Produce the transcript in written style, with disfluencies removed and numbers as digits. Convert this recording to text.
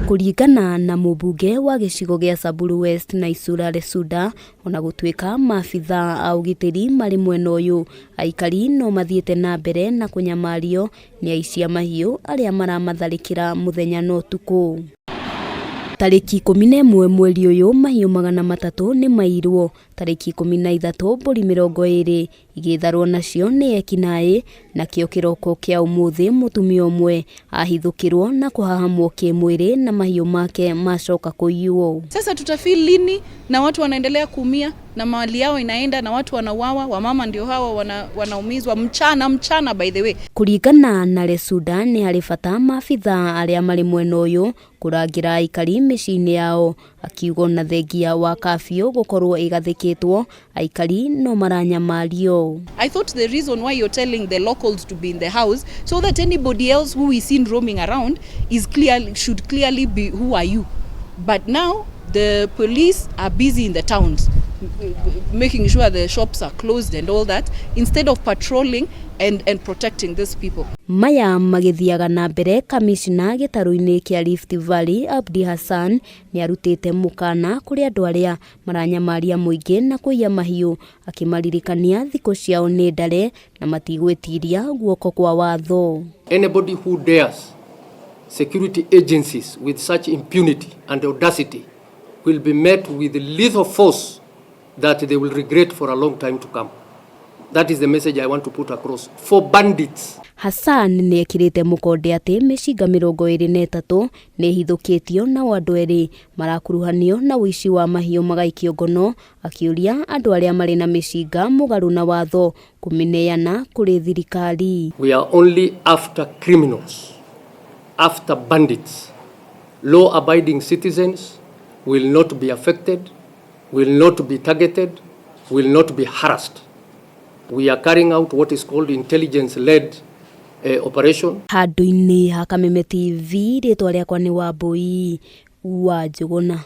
Kũringana na mũmbunge wa gĩcigo gĩa Samburu West Naisula Lesuda, ona gũtuĩka maabitha a ũgitĩri marĩ mwena ũyũ, aikari no mathiĩte na mbere na kũnyamario nĩ aici a mahiũ arĩa maramatharĩkĩra mũthenya na ũtukũ. Tarĩki 11 mweri ũyũ mahiũ 300 nĩ mairwo, tarĩki 13 mbũri 20 igĩtharwo nacio nĩ ekinaĩ, nakĩo kĩroko kĩa ũmũthĩ mũtumia ũmwe ahithũkĩrwo na kũhahamwo kĩmwĩrĩ na mahiũ make macoka kũiywo. Sasa tutafeel lini na watu wanaendelea kuumia na mali yao inaenda na watu wanauawa, wamama ndio hawa wanaumizwa mchana mchana, by the way. Kũringana na Lesuda, nĩ harĩ bata maabitha arĩa marĩ mwena ũyũ kũrangĩra aikari mĩciĩ-inĩ yao, akiuga ona thengia wa kabiũ gũkorwo ĩgathĩkĩtwo, aikari no maranyamario. I thought the reason why you're telling the locals to be in the house so that anybody else who is seen roaming around is clear should clearly be, who are you? But now the police are busy in the towns making sure the shops are closed and all that, instead of patrolling and protecting these people. Maya magĩthiaga na mbere, kamishna gĩtarũ-inĩ kĩa Rift Valley Abdi Hassan nĩ arutĩte mũkana kũrĩ andũ arĩa maranyamaria mũingĩ na kũiya mahiũ, akĩmaririkania thikũ ciao nĩ ndare na matigwĩtiria guoko kwa watho. Anybody who dares security agencies with such impunity and audacity will be met with lethal force that they will regret for a long time to come. That is the message I want to put across. For bandits, Hassan nĩ ekĩrĩte mũkonde atĩ mĩcinga 23 nĩ ĩhithũkĩtio, nao andũ erĩ marakuruhanio na ũici wa mahiũ magaikio ngono, akĩũria andũ arĩa marĩ na mĩcinga mũgarũ na watho kũmĩneana kũrĩ thirikari. We are only after criminals, after bandits. Law abiding citizens will not be affected, will not be targeted, will not be harassed. We are carrying out what is called intelligence led operation. Handũ-inĩ ha Kameme TV, rĩtwa rĩakwa nĩ Wambui wa Njũgũna.